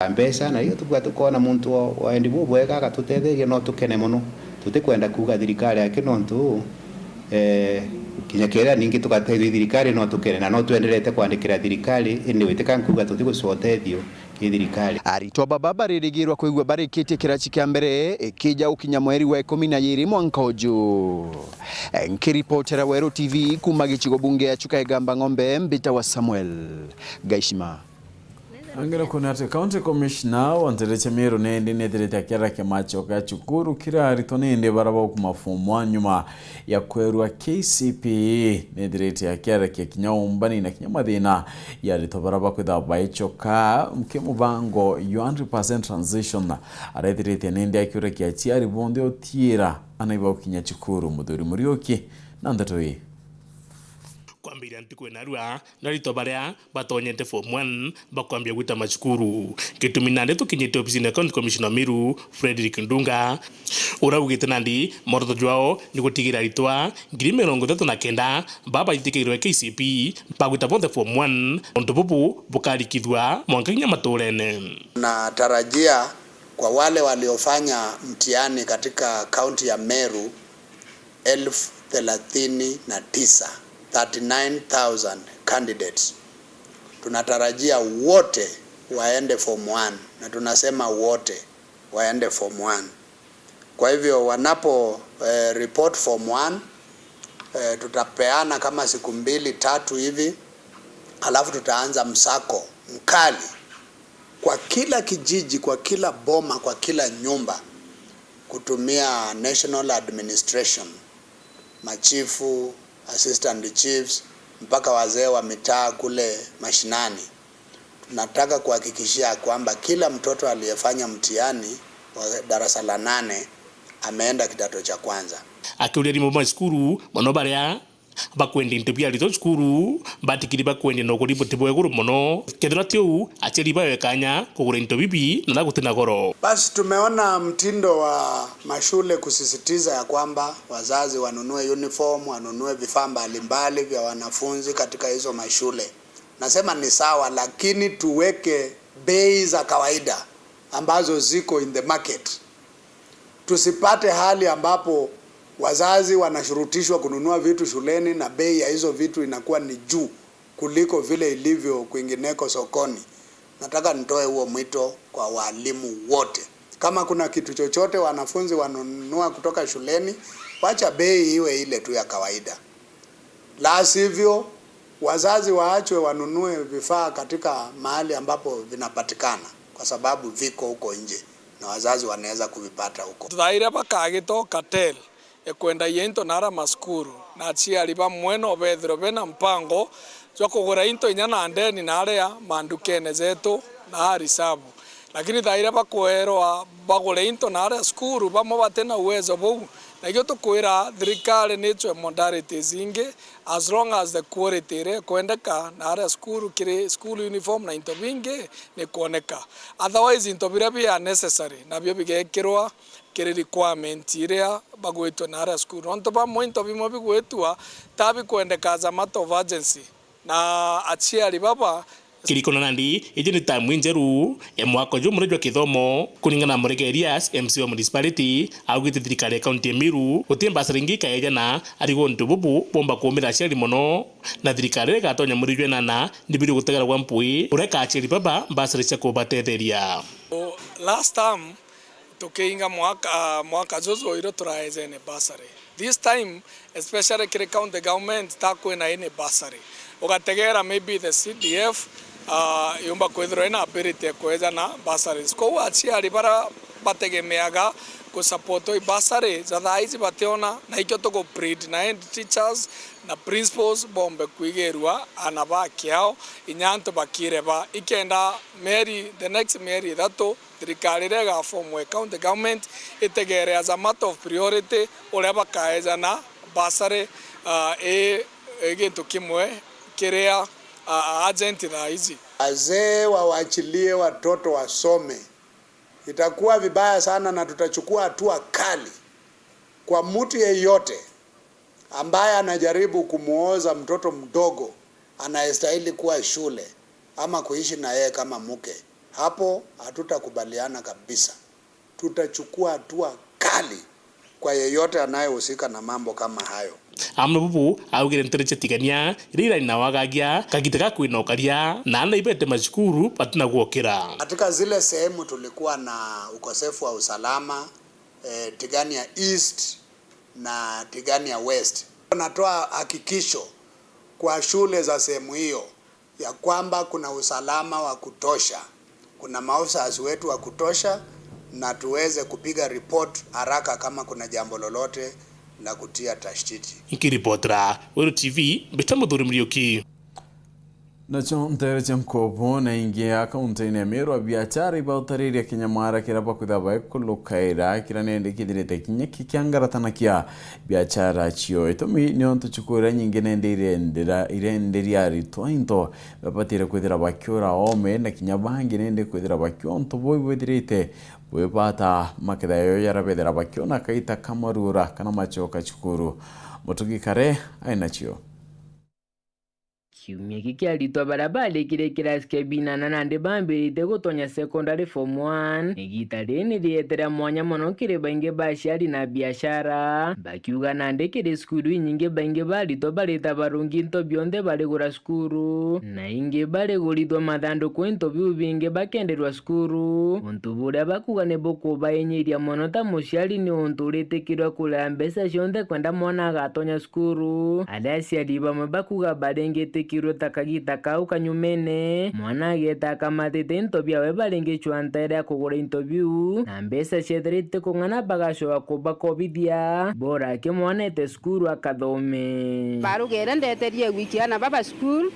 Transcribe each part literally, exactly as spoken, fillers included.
mbeca, na riria tukwenda tukona muntu wa, wa wendi bubwega agatutetheria, no tukene mono. Tutikwenda kuuga thirikari aki nontu, eh, kinya keethira ningi tugateithua i thirikari, no tukene, na no twenderete kwandikira thirikari, indi witika nkuuga tutigucua utethio ki thirikari. Aritwa baba baririgirwa kwigua barikitie kiraci kia mbere, ikija gukinya mweri wa ikumi na jiri mwanka uju. Nkiripotera Weru T V kuuma gicigo bunge ya Chuka Igamba Ng'ombe, mbita wa Samuel Gaishima. Angera kuona ati County Commissioner wa nteere cia Meru nindi nethirite akiarakia machoka ya cukuru kiri aritwa nindi bara baukuma form one nyuma ya kwerua K C P E nethirite akiarakia kinya umbani na kinya mathina ya aritwa bara bakwitha baichoka ki mubango jwa hundred percent transition. Arethirite nindi akiurakia aciari bonthe utiira ana ibaukinya cukuru. Muthuri Muriuki na ndeto ii. Kwambiria ntuku ya narua, na aritwa baria batonyete form one bakwambia gwita macukuru. Gitumi nandi tukinyite obisine ya County Commissioner wa Meru, Frederick Ndunga, uraugite nandi mworoto jwao ni gutigira aritwa ngiri mirongo ithatu na kenda baba baitikairwe K C P E bagwita bonthe form one, untu bubu bukarikithua mwanka kinya maturene. Natarajia kwa wale waliofanya mtihani katika kaunti ya Meru, elfu thelathini na tisa, thirty-nine thousand candidates. Tunatarajia wote waende form one, na tunasema wote waende form one. Kwa hivyo wanapo, eh, report form one, eh, tutapeana kama siku mbili tatu hivi, alafu tutaanza msako mkali kwa kila kijiji, kwa kila boma, kwa kila nyumba, kutumia national administration, machifu, assistant chiefs, mpaka wazee wa mitaa kule mashinani. Tunataka kuhakikishia kwamba kila mtoto aliyefanya mtihani wa darasa la nane ameenda kidato cha kwanza. Akiuria arimu ba cukuru mono baria bakwendia into bia aritwa cukuru, batikiri bakwendia na uguri buti bwa iguru mono. Kethirwa ti uu, aciari bawe kanya kugura into bibi na guti na goro. Basi tumeona mtindo wa mashule kusisitiza ya kwamba wazazi wanunue uniform, wanunue vifaa mbalimbali vya wanafunzi katika hizo mashule. Nasema ni sawa, lakini tuweke bei za kawaida ambazo ziko in the market. Tusipate hali ambapo wazazi wanashurutishwa kununua vitu shuleni na bei ya hizo vitu inakuwa ni juu kuliko vile ilivyo kwingineko sokoni. Nataka nitoe huo mwito kwa walimu wote. Kama kuna kitu chochote wanafunzi wanunua kutoka shuleni, wacha bei iwe ile tu ya kawaida. La sivyo, wazazi waachwe wanunue vifaa katika mahali ambapo vinapatikana, kwa sababu viko huko nje na wazazi wanaweza kuvipata huko. Thaa iria bakagita cartel ya kwendagia into naria macukuru, na aciari bamwe no bethirwe bena mpango jwa kugura into inya na ndeni naria mandukene jetu na a risabu. Lakini thaa iria bakwerwa bagure into naria cukuru, bamwe bati na uwezo buu. Na ikio tukwira thirikari ni icwe modalities ingi, as long as the quality iria ikwendeka naria cukuru kiri school uniform na into bingi ni kwoneka. Otherwise, into biria bi unnecessary nabio bigekirwa kiri requirement iria bagwitwe naria cukuru. Nontu bamwe into bimwe bigwitwa ta bikwendeka as a matter of urgency. Na aciari baba. Kirikona nandi, iji ni tamu injeru ya mwaka juju muria jwa kithomo. Kuringana na Murega Elias, M C wa municipality, augite thirikari ya kaunti ya Meru guti mbasari ingi ikaejana, arigo untu bubu bwomba kuumira aciari mono, na thirikari iria igatonya mweri jwa inana nibiri gutegeragwa mpwi ureka aciari baba mbasari cia kubatetheria. Last term, tukiinga mwaka, mwaka juju irio turaejene bursary. This time, especially kiri county government, ta kwina ini bursary. Ugategera maybe the C D F, ah, yumba kwithirwa ina ability ya kwejana bursaries. Kou aciari bara bategemeaga kusupportwa i bursary ja thaa iji bationa, na ikio tugu plead na head teachers na principals bombe kwigirua ana ba kiao, inya antu bakireba, ikenda mieri, the next mieri ithatu, thirikari iria igaformwa i county government itegere as a matter of priority uria bakaejana bursary, ah, i, i gintu kimwe kiria, ah, urgent thaa ici. Wazee wawachilie watoto wasome. Itakuwa vibaya sana na tutachukua hatua kali kwa mtu yeyote ambaye anajaribu kumuoza mtoto mdogo anayestahili kuwa shule ama kuishi na yeye kama mke. Hapo hatutakubaliana kabisa. Tutachukua hatua kali kwa yeyote anayehusika na mambo kama hayo. Amwe bubu augire ntere cia Tigania iria irari na wagagia kagita ga kwina ukaria na ana ibete macukuru batina gwokira. Katika zile sehemu tulikuwa na ukosefu wa usalama, eh, Tigania East na Tigania West, tunatoa hakikisho kwa shule za sehemu hiyo ya kwamba kuna usalama wa kutosha, kuna maofisa wetu wa kutosha, na tuweze kupiga report haraka kama kuna jambo lolote la kutia tashwishi. Nkiripotera Weru T V, mbita Muthuri Muriuki. Nacio nteere cia nkobo na ingi ya kaunti-ini ya Meru, abiachara ibautariria kinyamara kiria bakwithirwa baikulukaira, kiria nindi kithirite kinya kikiangaratanakia biachara cio. Itumi ni untu cukuru iria nyingi nindi irendera, irenderia aritwa into, babatire kwithira bakiura oome, na kinya bangi nindi kwithira bakiua untu buu bwithirite bwi bata maketha yo jaria bethira bakiona kaita ka maruura kana macoka cukuru. Mutugi Kare ainacio. Kiumia giki aritwa baria barikire kirasi kia binana nandi bambirite gutonya secondary form one. Igita riri ni rietere mwanya mono kiri baingi ba aciari na biashara, bakiuga nandi kiri cukuru inyingi baingi ba aritwa barita barungi into bionthe barigura cukuru, na ingi barigurithwa mathanduku into biu bingi bakenderwa cukuru. Untu buria bakuga ni bukubainyiria mono ta muciari ni untu uritikirwa kuria mbeca cionthe kwenda mwana agatonya cukuru, aria aciari bamwe bakuga baringitikirwe ta kagita kau kanyumene, mwana ageeta akamatite into biawe baringicwa nteere ya kugura into biu, na mbeca ciethirite kung'ana bagacoka kubakobithia, bora aki mwana eete cukuru akathome. Barugere ndeterie wiki ana baba cukuru,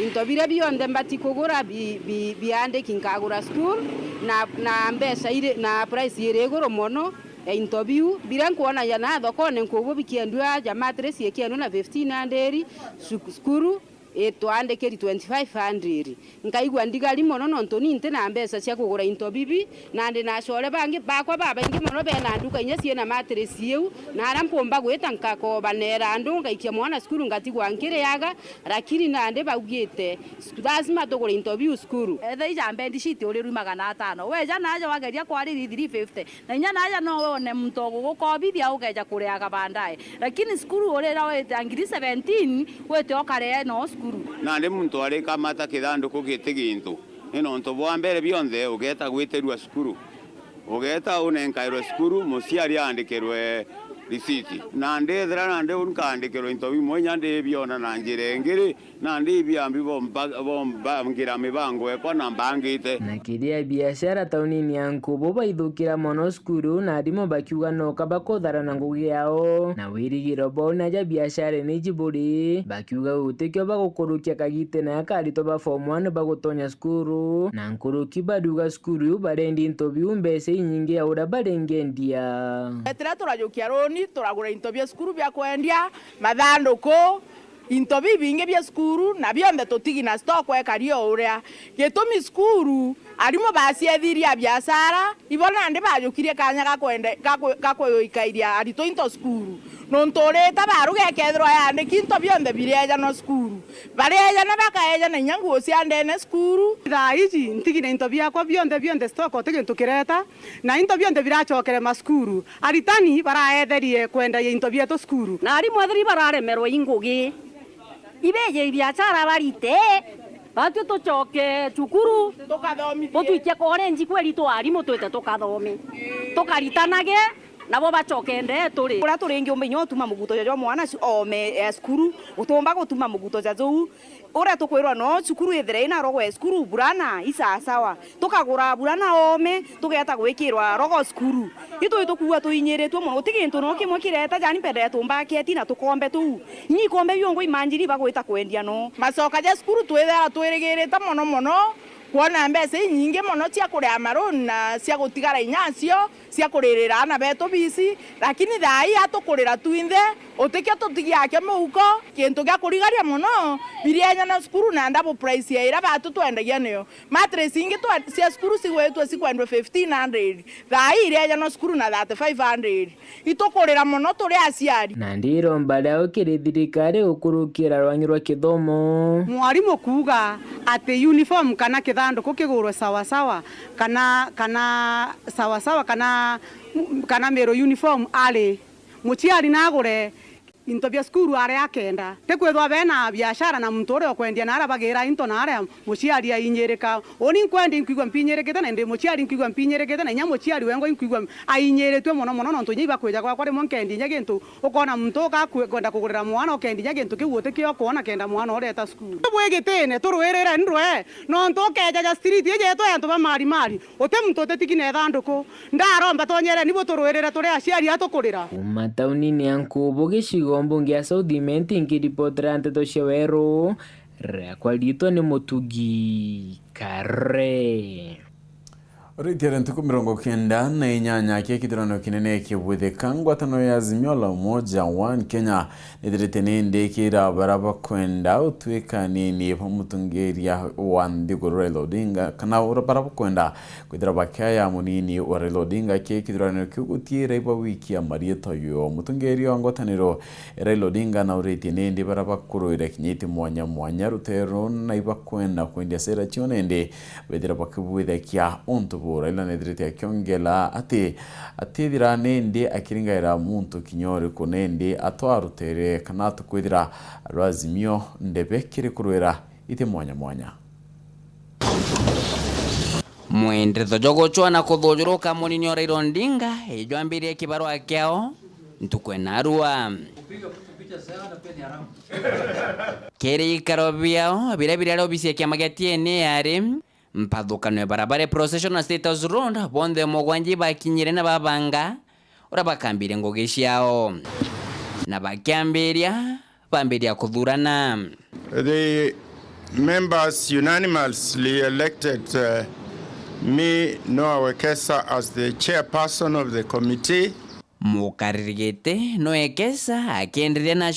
into biria bionthe mbati kugura bi- bi- biandiki nkagura cukuru, na na mbeca iri na price iri iguru mono. Ya into biu, biria nkwona ja na thokone nkubu bikiendua, ja mattress ikiendua na fifteen hundred, cu- cukuru itwandikiri twenty five hundred. Nkaigua ndigari mono nontu ni nti na mbeca cia kugura into bibi, na ndi na acore bangi bakwa babaingi mono bena nduka inya ciina mattress iu, na aria mpumba gwita nkakobanera andu, ngaikia mwana cukuru ngatigwa nkiriaga, lakini nandi baugite lazima tugure into biu cukuru. Etha ija mbendi citi uriru magana atano. Weja naja wageria kwariri three fifty. Na inya naja no wone muntu ogugukobithia ukeja kuriaga baadaye. Lakini cukuru urira wite ngiri seventeen, wite ukaria no cukuru. Nandi muntu arikamata kithanduku giti gintu. Ni nontu bwa mbere bionthe ugeeta gwitirua cukuru. Ugeeta unenkairwe cukuru, muciari aandikirwe risiti. Nandi ethira nandi uu nkaandikirwe into bimwe inya ndibiona na njira ingiri, nandi ibiambi bomba- bombangira mibango ekwa na mbangite. Na kiria biashara taunini ya Nkubu baithukira mono cukuru na arimu bakiuga noka bakutharana ngugi yao. Na wirigiro bwao na ja biashara ni jiburi, bakiuga gutikio bagukurukia kagite na akaritwa ba form one bagutonya cukuru. Na nkuruki bariuga cukuru iu barendi into biu mbeca inyingi ya uria barengendia. Etira turajukia roni, turagura into bia cukuru bia kwendia, mathanduku, into bibingi bia cukuru, na bionthe tutigi na stock ekari o uria. Gitumi cukuru, arimu baciethirie abiashara, ibo nandi bajukirie kanya ga kwende- ga kwi- ga kwikairia aritwa into cukuru. Nontu urita baruga ikethirwa yandiki into bionthe bireejanwa cukuru. Bareejana bakaejana inya nguo cia ndene cukuru. Thaa iji ntigi na into biakwa bionthe bionthe stock uti gintu kireta, na into bionthe biracokere macukuru. Aritani baraetherie kwendagia into bietu cukuru. Na arimu ethiri bararemerwa i ngugi, ibeje ibiachara barite, batwi tucoke cukuru, tutwikie college kweri twa arimu twite tukathome, tukaritanage, nabo bacoke ndee turi. Uria turingiumba inya utuma muguto jwa mwana cu- oome e cukuru, utiumba gutuma muguto ja juu. Uria tukwirwa no cukuru ithire ina rogo e cukuru, burana i sawasawa. Tukagura burana oome, tugeeta gwikirwa rogo cukuru. Itwi tukuua tuinyiritue mono, guti gintu no kimwe kireta, jani mpendere tumbaketi na tukombe tuu. Inya ikombe biu ngo imanjiri bagwita kwendia no. Macoka ja cukuru twithira twirigirite mono mono kwona mbeca inyingi mono cia kuria maroni na cia gutigara inya acio cia kuririra aana betu bici, lakini thaa ii atukurira twinthe, utikio tutigiakio mihuko. Kintu gia kurigaria mono, birienyana cukuru na double price ya iria batu twendagia niyo. Mattress ingi twa- cia cukuru cigwitwe cikwendwa fifteen hundred, thaa ii irienyana cukuru na thirty-five hundred. Itukurira mono turi aciari. Nandi iromba riao kiri thirikari gukurukira rwangi rwa kithomo. Mwarimu kuuga ati uniform kana ki- Thanduku kigurwe sawa sawa, kana, kana sawa sawa, kana, kana Miru uniform ari. Muciari nagure into bia cukuru aria akenda. Ti kwithwa bena biashara na muntu uria ukwendia na aria bagira into na aria muciari ainyirika. Uni nkwendia inkwigua mpinyirikite na indi muciari inkwigua mpinyirikite na inya muciari wengwa inkwigua ainyiritue mono mono, nontu inya ibakwija gwakwa rimwe nkendia inya gintu, ukona muntu ukakwenda kugurira mwana ukendia inya gintu kiu utikio kwona kenda mwana ureta cukuru. Bwigitine turwirire ndwe, nontu ukejaja street iji yetu ya antu ba mari mari, uti muntu utitiki na ithanduku. Ndaromba tonyereni buturwirire turi aciari a tukurira. Kuuma taunini ya Nkubu, gicigo mbunge ya South Imenti, nkiripotera nteto cia weru, riakwa riitwa ni Mutugi Kare. Ritia ria ntuku mirongo kenda na inyanya kia kithurano kinene kibwithika, ngwataniro ya Azimio la Umoja One Kenya nithirite nindi ikira bara bakwenda utwika nini bwa mutongeria wa nthiguru Raila Odinga, kana ura-, bara bakwenda kwithira bakiaya munini wa Raila Odinga. Ki kithurano kiu gutiira iba wiki ya marietwa yo. Mutongeria wa ngwataniro Raila Odinga nauritie nindi bara bakuruira kinya iti mwanya mwanya ruteru na ibakwenda kwendia sera cio nindi bethira bakibwithakia untu buu. Raila nethirite akiongela ati atithira nindi akiringaira muntu kinya uriku nindi atwa rutere kana atukwithira rwa Azimio ndebe kiri kurwira iti mwanya mwanya. Mwendereto jwa gucwa na kuthujuruka munini o Raila Odinga ijwambirie kibarua kiao ntuku enarua. Kiri ikaro biao biria biri ari obisi ya kiama gia T N A ari, mpathukano ya barabara ya Procession na State House Road, bonthe mugwanja ibakinyire na babanga uria bakambiria ngugi ciao. Na bakiambiria, bambiria kuthurana. The members unanimously elected, uh, me, Noah Wekesa, as the chairperson of the committee. Mukariri giti Noah Wekesa akienderia na